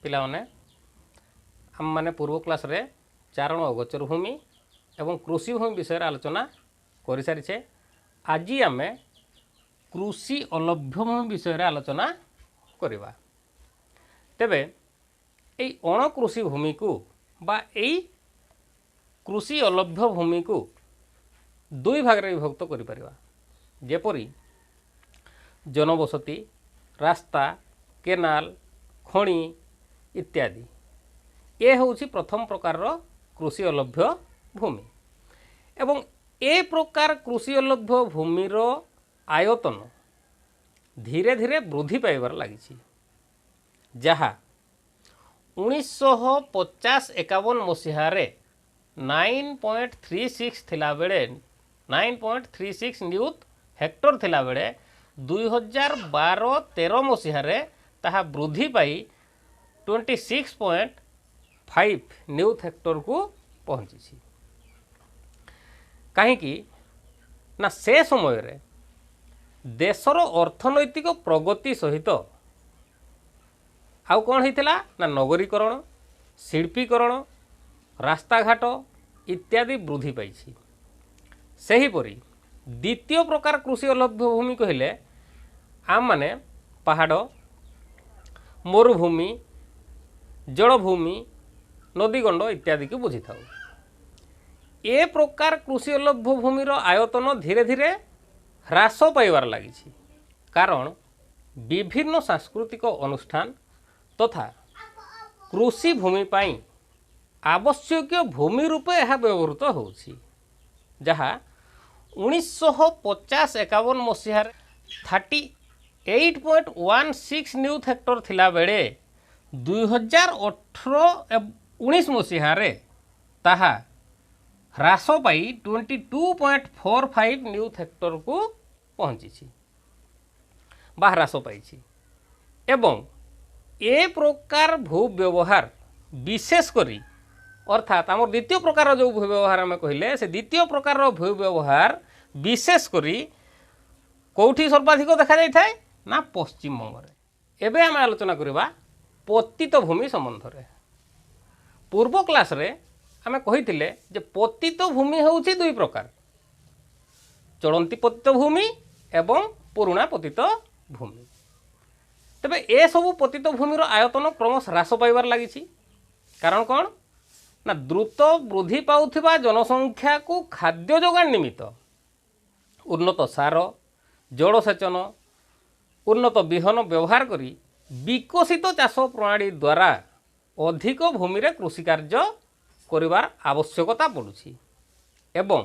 ପିଲାମାନେ, ଆମେମାନେ ପୂର୍ବ କ୍ଲାସ୍ରେ ଚାରଣ ଅଗୋଚର ଭୂମି ଏବଂ କୃଷି ଭୂମି ବିଷୟରେ ଆଲୋଚନା କରିସାରିଛେ। ଆଜି ଆମେ କୃଷି ଅଲଭ୍ୟ ଭୂମି ବିଷୟରେ ଆଲୋଚନା କରିବା। ତେବେ ଏଇ ଅଣକୃଷି ଭୂମିକୁ ବା ଏଇ କୃଷି ଅଲଭ୍ୟ ଭୂମିକୁ ଦୁଇ ଭାଗରେ ବିଭକ୍ତ କରିପାରିବା, ଯେପରି ଜନବସତି, ରାସ୍ତା, କେନାଲ, ଖଣି ଇତ୍ୟାଦି। ଏ ହେଉଛି ପ୍ରଥମ ପ୍ରକାରର କୃଷି ଅଲଭ୍ୟ ଭୂମି ଏବଂ ଏ ପ୍ରକାର କୃଷି ଅଲଭ୍ୟ ଭୂମିର ଆୟତନ ଧୀରେ ଧୀରେ ବୃଦ୍ଧି ପାଇବାରେ ଲାଗିଛି, ଯାହା 1950-51 ମସିହାରେ 9.36 ଥିଲାବେଳେ, 9.36 ନିୟୁତ ହେକ୍ଟର ଥିଲାବେଳେ, 2012-13 ମସିହାରେ ତାହା ବୃଦ୍ଧି ପାଇ 26.5 ନିୟୁତ ହେକ୍ଟରକୁ ପହଞ୍ଚିଛି। କାହିଁକି ନା ସେ ସମୟରେ ଦେଶର ଅର୍ଥନୈତିକ ପ୍ରଗତି ସହିତ ଆଉ କ'ଣ ହେଇଥିଲା ନା ନଗରୀକରଣ, ଶିଳ୍ପୀକରଣ, ରାସ୍ତାଘାଟ ଇତ୍ୟାଦି ବୃଦ୍ଧି ପାଇଛି। ସେହିପରି ଦ୍ୱିତୀୟ ପ୍ରକାର କୃଷି ଅଲଭ୍ୟ ଭୂମି କହିଲେ ଆମମାନେ ପାହାଡ଼, ମରୁଭୂମି, ଜଳଭୂମି, ନଦୀଗଣ୍ଡ ଇତ୍ୟାଦିକୁ ବୁଝିଥାଉ। ଏ ପ୍ରକାର କୃଷି ଅଲଭ୍ୟ ଭୂମିର ଆୟତନ ଧୀରେ ଧୀରେ ହ୍ରାସ ପାଇବାରେ ଲାଗିଛି, କାରଣ ବିଭିନ୍ନ ସାଂସ୍କୃତିକ ଅନୁଷ୍ଠାନ ତଥା କୃଷି ଭୂମି ପାଇଁ ଆବଶ୍ୟକୀୟ ଭୂମି ରୂପେ ଏହା ବ୍ୟବହୃତ ହେଉଛି, ଯାହା 1950-51 ମସିହାରେ 38.16 ନିୟୁତ ହେକ୍ଟର ଥିଲାବେଳେ 2018-19 ମସିହାରେ ତାହା ହ୍ରାସ ପାଇ 22.45 ନିୟୁତ ହେକ୍ଟରକୁ ପହଞ୍ଚିଛି ବା ହ୍ରାସ ପାଇଛି। ଏବଂ ଏ ପ୍ରକାର ଭୂ ବ୍ୟବହାର ବିଶେଷ କରି, ଅର୍ଥାତ୍ ଆମର ଦ୍ୱିତୀୟ ପ୍ରକାର ଯେଉଁ ଭୂ ବ୍ୟବହାର ଆମେ କହିଲେ, ସେ ଦ୍ୱିତୀୟ ପ୍ରକାରର ଭୂ ବ୍ୟବହାର ବିଶେଷ କରି କେଉଁଠି ସର୍ବାଧିକ ଦେଖାଯାଇଥାଏ ନା ପଶ୍ଚିମବଙ୍ଗରେ। ଏବେ ଆମେ ଆଲୋଚନା କରିବା ପତିତ ଭୂମି ସମ୍ବନ୍ଧରେ। ପୂର୍ବ କ୍ଲାସ୍ରେ ଆମେ କହିଥିଲେ ଯେ ପତିତ ଭୂମି ହେଉଛି ଦୁଇ ପ୍ରକାର, ଚଳନ୍ତି ପତିତ ଭୂମି ଏବଂ ପୁରୁଣା ପତିତ ଭୂମି। ତେବେ ଏସବୁ ପତିତ ଭୂମିର ଆୟତନ କ୍ରମଶଃ ହ୍ରାସ ପାଇବାରେ ଲାଗିଛି। କାରଣ କ'ଣ ନା ଦ୍ରୁତ ବୃଦ୍ଧି ପାଉଥିବା ଜନସଂଖ୍ୟାକୁ ଖାଦ୍ୟ ଯୋଗାଣ ନିମିତ୍ତ ଉନ୍ନତ ସାର, ଜଳସେଚନ, ଉନ୍ନତ ବିହନ ବ୍ୟବହାର କରି ବିକଶିତ ଚାଷ ପ୍ରଣାଳୀ ଦ୍ୱାରା ଅଧିକ ଭୂମିରେ କୃଷି କାର୍ଯ୍ୟ କରିବାର ଆବଶ୍ୟକତା ପଡ଼ୁଛି ଏବଂ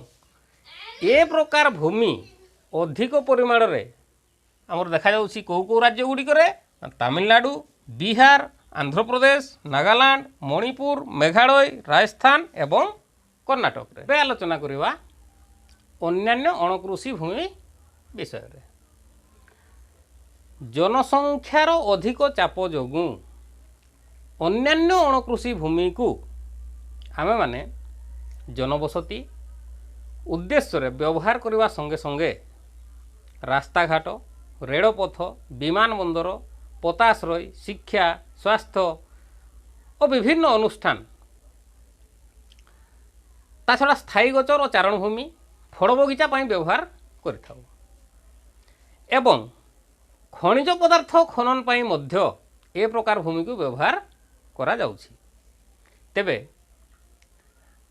ଏ ପ୍ରକାର ଭୂମି ଅଧିକ ପରିମାଣରେ ଆମର ଦେଖାଯାଉଛି କେଉଁ କେଉଁ ରାଜ୍ୟ ଗୁଡ଼ିକରେ? ତାମିଲନାଡ଼ୁ, ବିହାର, ଆନ୍ଧ୍ରପ୍ରଦେଶ, ନାଗାଲାଣ୍ଡ, ମଣିପୁର, ମେଘାଳୟ, ରାଜସ୍ଥାନ ଏବଂ କର୍ଣ୍ଣାଟକରେ। ଏବେ ଆଲୋଚନା କରିବା ଅନ୍ୟାନ୍ୟ ଅଣକୃଷି ଭୂମି ବିଷୟରେ। ଜନସଂଖ୍ୟାର ଅଧିକ ଚାପ ଯୋଗୁଁ ଅନ୍ୟାନ୍ୟ ଅଣକୃଷି ଭୂମିକୁ ଆମେମାନେ ଜନବସତି ଉଦ୍ଦେଶ୍ୟରେ ବ୍ୟବହାର କରିବା ସଙ୍ଗେ ସଙ୍ଗେ ରାସ୍ତାଘାଟ, ରେଳପଥ, ବିମାନ ବନ୍ଦର, ପୋତାଶ୍ରୟ, ଶିକ୍ଷା, ସ୍ୱାସ୍ଥ୍ୟ ଓ ବିଭିନ୍ନ ଅନୁଷ୍ଠାନ, ତା ଛଡ଼ା ସ୍ଥାୟୀ ଗୋଚର ଓ ଚାରଣଭୂମି, ଫଳ ବଗିଚା ପାଇଁ ବ୍ୟବହାର କରିଥାଉ ଏବଂ ଖଣିଜ ପଦାର୍ଥ ଖନନ ପାଇଁ ମଧ୍ୟ ଏ ପ୍ରକାର ଭୂମିକୁ ବ୍ୟବହାର କରାଯାଉଛି। ତେବେ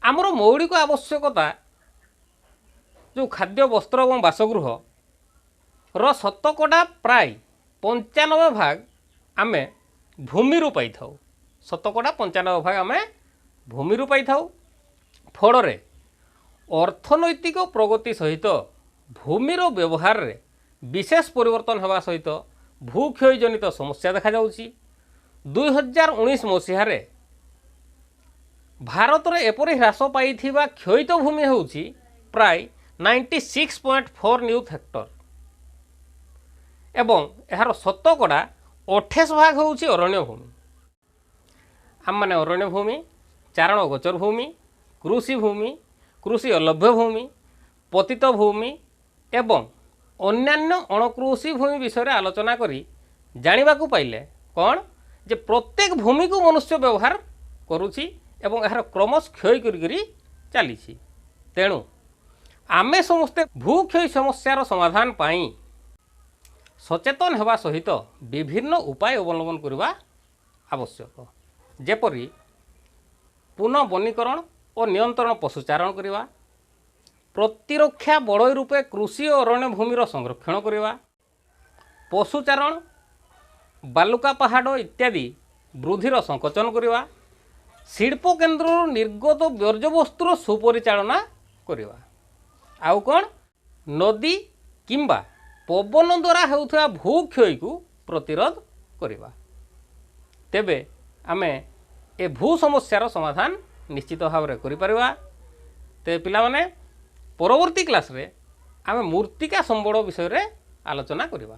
ଆମର ମୌଳିକ ଆବଶ୍ୟକତା ଯେଉଁ ଖାଦ୍ୟ, ବସ୍ତ୍ର ଏବଂ ବାସଗୃହର ଶତକଡ଼ା ପ୍ରାୟ 95 ଭାଗ ଆମେ ଭୂମିରୁ ପାଇଥାଉ। ଶତକଡ଼ା 95 ଭାଗ ଆମେ ଭୂମିରୁ ପାଇଥାଉ। ଫଳରେ ଅର୍ଥନୈତିକ ପ୍ରଗତି ସହିତ ଭୂମିର ବ୍ୟବହାରରେ ବିଶେଷ ପରିବର୍ତ୍ତନ ହେବା ସହିତ ଭୂକ୍ଷୟଜନିତ ସମସ୍ୟା ଦେଖାଯାଉଛି। 2019 ମସିହାରେ ଭାରତରେ ଏପରି ହ୍ରାସ ପାଇଥିବା କ୍ଷୟିତ ଭୂମି ହେଉଛି ପ୍ରାୟ 96.4 ନିୟୁତ ହେକ୍ଟର ଏବଂ ଏହାର ଶତକଡ଼ା 28 ଭାଗ ହେଉଛି ଅରଣ୍ୟ ଭୂମି। ଆମମାନେ ଅରଣ୍ୟ ଭୂମି, ଚାରଣ ଗୋଚର ଭୂମି, କୃଷି ଭୂମି, କୃଷି ଅଲଭ୍ୟ ଭୂମି, ପତିତ ଭୂମି ଏବଂ ଅନ୍ୟାନ୍ୟ ଅଣକୃଷି ଭୂମି ବିଷୟରେ ଆଲୋଚନା କରି ଜାଣିବାକୁ ପାଇଲେ କ'ଣ ଯେ ପ୍ରତ୍ୟେକ ଭୂମିକୁ ମନୁଷ୍ୟ ବ୍ୟବହାର କରୁଛି ଏବଂ ଏହାର କ୍ରମଶ କ୍ଷୟ କରି କରି ଚାଲିଛି। ତେଣୁ ଆମେ ସମସ୍ତେ ଭୂକ୍ଷୟ ସମସ୍ୟାର ସମାଧାନ ପାଇଁ ସଚେତନ ହେବା ସହିତ ବିଭିନ୍ନ ଉପାୟ ଅବଲମ୍ବନ କରିବା ଆବଶ୍ୟକ, ଯେପରି ପୁନଃ ବନୀକରଣ ଓ ନିୟନ୍ତ୍ରଣ ପଶୁଚାରଣ କରିବା, ପ୍ରତିରକ୍ଷା ବଳୟ ରୂପେ କୃଷି ଓ ଅରଣ୍ୟ ଭୂମିର ସଂରକ୍ଷଣ କରିବା, ପଶୁଚାରଣ, ବାଲୁକା ପାହାଡ଼ ଇତ୍ୟାଦି ବୃଦ୍ଧିର ସଂକୋଚନ କରିବା, ଶିଳ୍ପ କେନ୍ଦ୍ରରୁ ନିର୍ଗତ ବର୍ଜ୍ୟବସ୍ତୁର ସୁପରିଚାଳନା କରିବା, ଆଉ କ'ଣ ନଦୀ କିମ୍ବା ପବନ ଦ୍ୱାରା ହେଉଥିବା ଭୂକ୍ଷୟକୁ ପ୍ରତିରୋଧ କରିବା। ତେବେ ଆମେ ଏ ଭୂ ସମସ୍ୟାର ସମାଧାନ ନିଶ୍ଚିତ ଭାବରେ କରିପାରିବା। ତେବେ ପିଲାମାନେ, ପରବର୍ତ୍ତୀ କ୍ଲାସ୍ରେ ଆମେ ମୂର୍ତ୍ତିକା ସମ୍ବଳ ବିଷୟରେ ଆଲୋଚନା କରିବା।